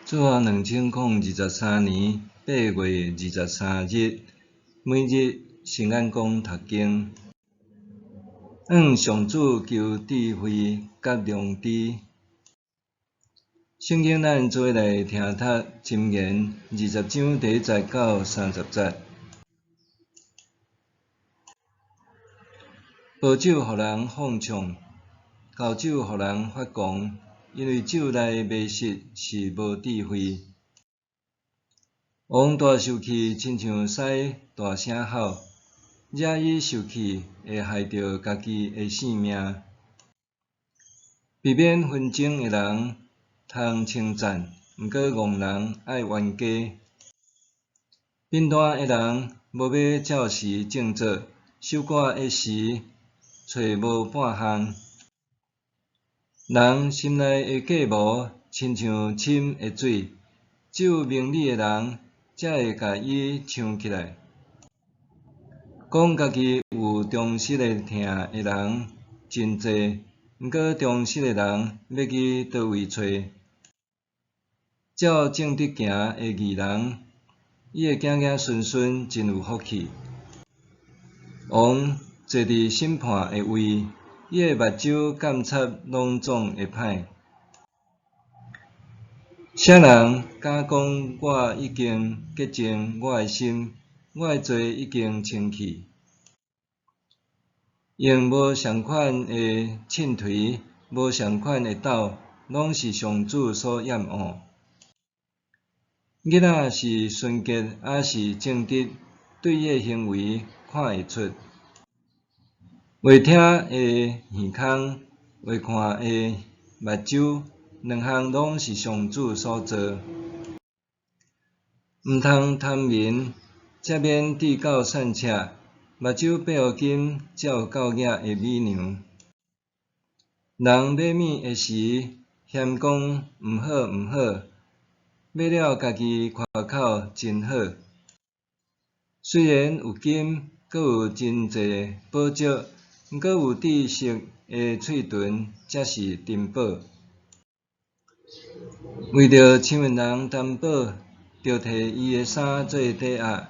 主後2023年8月23日，每日聖眼光讀經，向上主求智慧佮良知。聖經咱做伙來聽讀箴言20章第1節到30節。無酒予人放暢，厚酒予人發狂，因為酒內迷失是無智慧。王大受氣，親像獅大聲吼；惹伊受氣，會害著家己的性命。避免紛爭的人通稱讚，毋過戇人愛冤家。貧惰的人無欲照時正做，守寡的時揣無半項。人心內的計謀，親像深的水，只有明理的人才會共伊搶起來。講家己有忠實的疼的人真濟，毋過忠實的人欲去佗位揣？照正直行的義人，伊的子子孫孫真有福氣。王坐佇審判的位，伊的目睭監察攏總的歹。啥人敢講我已經潔淨我的心，我的罪已經清去？用無仝款的秤槌，無仝款的斗，攏是上主所厭惡。囡仔是純潔抑是正直，對伊的行為看會出。會聽的耳孔，會看的目睭，兩項攏是上主所造。毋通貪眠，才免智到散赤；目睭閉予緊，才有夠額的米糧。人買物的時，嫌講毋好毋好，買了家己誇口真好。雖然有金，閣有真濟寶石，毋過有知識的喙唇才是珍寶。為著親近人擔保，著提伊的衫做抵押；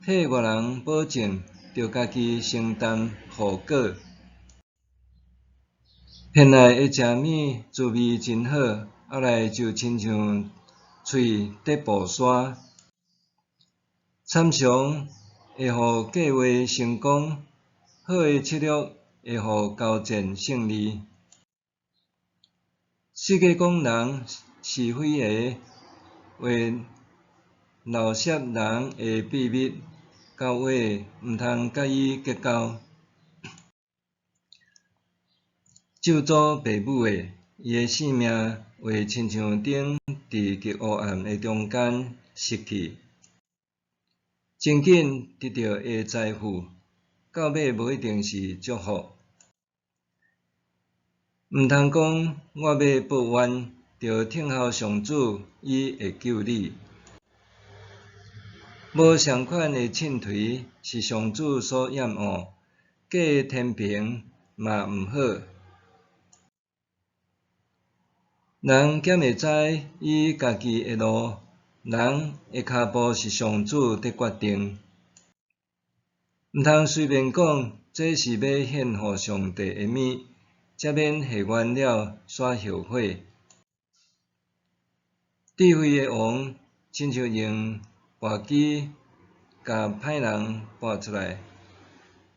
替外人保證，著家己承擔後果。騙來的食物滋味真好，後來就親像喙佇薄沙。參詳會予計畫成功，好的策略會予交戰勝利。世界講人是非的話，漏泄人的秘密，交話毋通佮伊結交。咒詛父母的，伊的性命會親像燈佇極烏暗的中間熄去。真緊得著的財富，到尾無一定是祝福。毋通講我欲報冤，著等候上主，伊會救你。無仝款的秤槌是上主所厭惡，假的天平嘛毋好。人敢會知伊家己的路？人的跤步是上主佇決定。毋通隨便講，這是欲獻予上帝的物，才免獻完了煞後悔。智慧的王親像用跋機共歹人跋出來，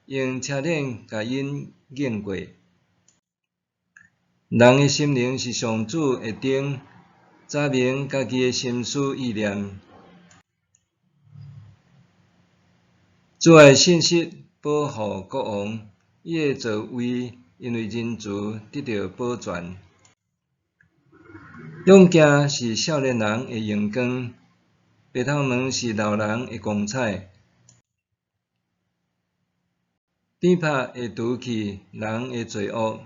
用車輪共𪜶碾過。人的心靈是上主的燈，查明家己的心思意念。主的信實保護國王，伊的座位因為仁慈得著保全。勇健是少年人的榮光，白頭毛是老人的光彩。鞭拍會除去人的罪惡，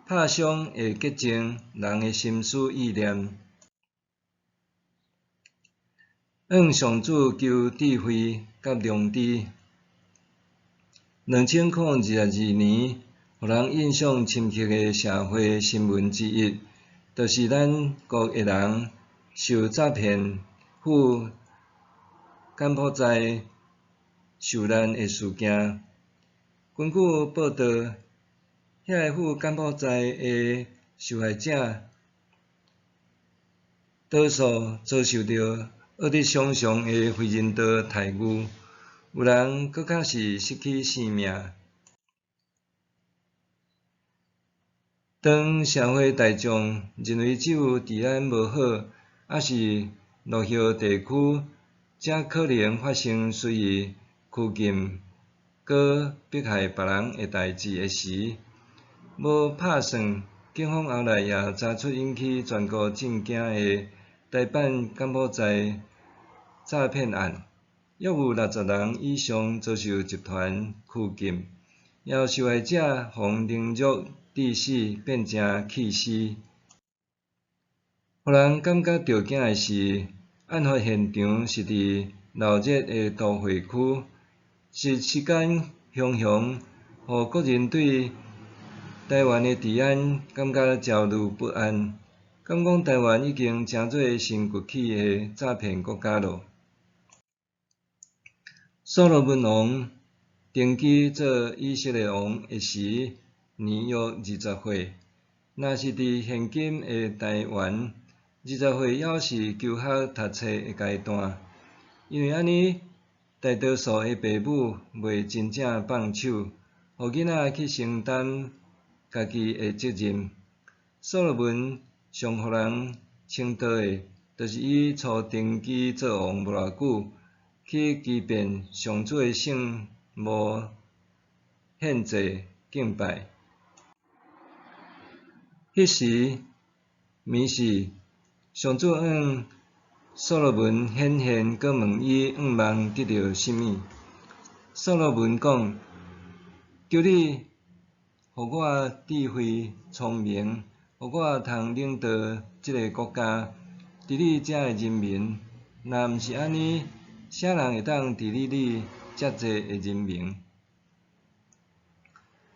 拍傷會潔淨人的心思意念。向上主求智慧佮良知。2022年，予人印象深刻的社會新聞之一，就是咱國的人受詐騙赴柬埔寨受難的事件。根據報導，遐个赴柬埔寨的受害者，多數遭受著惡得想像的非人道待遇，有人閣較是失去性命。當社會大眾認為只有治安無好，抑是落後地區，才可能發生隨意拘禁、閣迫害別人的代誌的時，無拍算，警方後來也查出引起全國震驚的台版柬埔寨詐騙案，約有60人以上遭受集團拘禁，也有受害者予凌辱致死，變成棄屍。予人感覺著驚的是，案發現場是佇鬧熱的都會區，一時間熊熊，予國人對台灣的治安感覺焦慮不安。敢講台灣已經成做新崛起的詐騙國家囉。所羅門王登基做以色列王的時，年約20歲。若是佇現今的台灣，20歲猶是求學讀冊的階段。因為按呢，大多數的爸母袂真正放手，予囡仔去承擔家己的責任。所羅門上予人稱道的，就是伊初登基做王無偌久，去欺騙上主的聖墓獻祭敬拜。彼時，暝時，上主向所羅門顯現，閣問伊願望得著啥物。所羅門講：求你予我智慧聰明，予我通領導這个國家，治理遮的人民。若毋是按呢，啥人會當治理你遮濟的人民？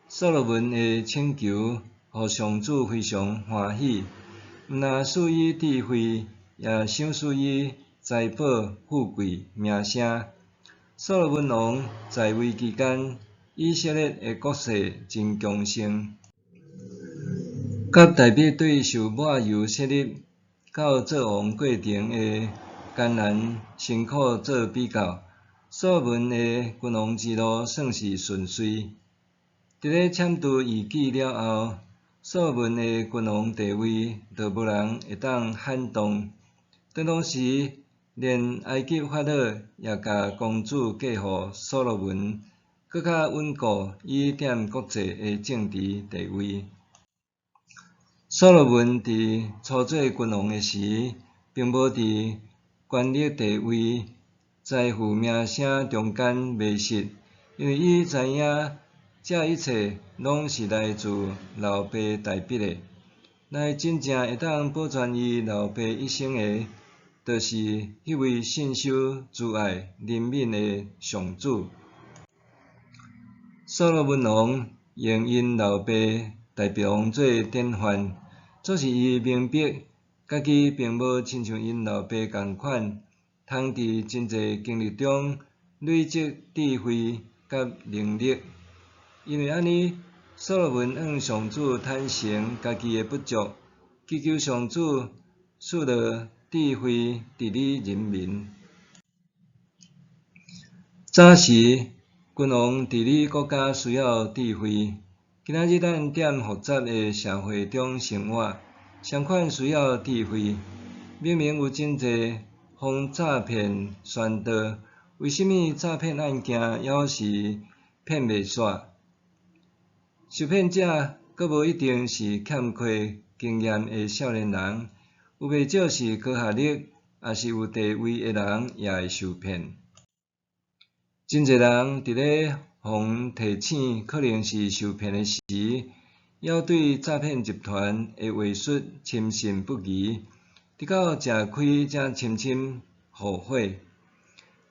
所羅門的請求，予上主非常歡喜，毋但賜予智慧，也賞賜伊財寶、富貴、名聲。所羅門王在位期間，以色列的國勢真強盛。佮大衛對受抹油設立到做王過程的艱難辛苦做比較，所羅門的君王之路算是順遂。佇咧簽除異己了後，所羅門的君王地位就無人會當撼動。當時，連埃及法老也共公主嫁予所羅門，閣較穩固伊踮國際的政治地位。所羅門佇初做君王的時，並無佇權力地位、財富名聲中間迷失，因為伊知影這一切攏是來自老爸大衛的。來真正會當保全伊老爸一生的，就是彼位信守慈愛憐憫的上主。所羅門王用𪜶老爸大衛王做典範，總是伊明白家己並無親像𪜶老爸仝款，通佇真濟經歷中累積智慧佮能力。因為按呢，所羅門向上主坦誠家己的不足，祈求上主賜予智慧治理人民。早時，君王治理國家需要智慧。今仔日咱踮複雜的社會中生活，相款需要智慧。明明有真濟予詐騙宣導，為啥物詐騙案件猶是騙袂煞？受騙者閣無一定是欠缺經驗的少年人，有袂少是高學歷，抑是有地位的人也會受騙。真濟人佇咧予提醒可能是受騙的時，猶對詐騙集團的話術深信不疑，直到食虧才深深後悔。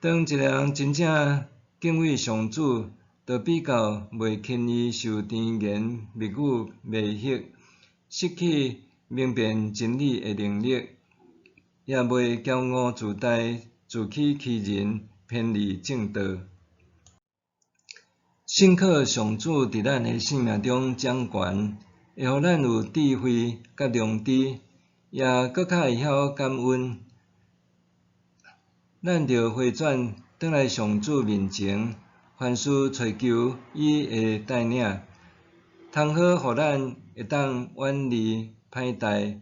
當一個人真正敬畏上主，就比較袂輕易受甜言蜜語迷惑，失去明辨真理的能力。也袂驕傲自大，自欺欺人，偏離正道。信靠上主佇咱的生命中掌權，會予咱有智慧佮良知，也閣較會曉感恩。咱著回轉轉來上主面前，凡事揣求伊的帶領，通好予咱會當遠離歹代，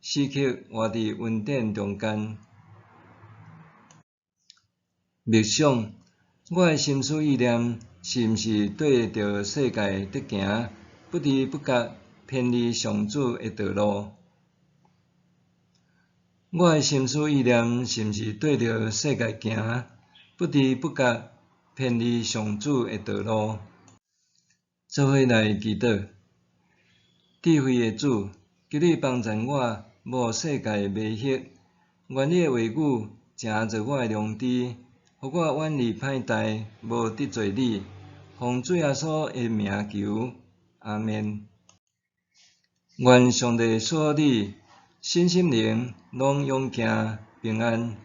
時刻活佇恩典中間。默想，我的心思意念是毋是綴著世界佇行，不知不覺偏離上主的道路？我的心思意念是毋是綴著世界行，不知不覺偏離上主的道路？做伙來祈禱。智慧的主，求你幫贊我，無予世界迷惑。願你的話語成做我的良知，予我遠離歹代，無得罪你。奉主耶穌的名求，阿們。願上帝賜福你，身心靈攏勇健平安。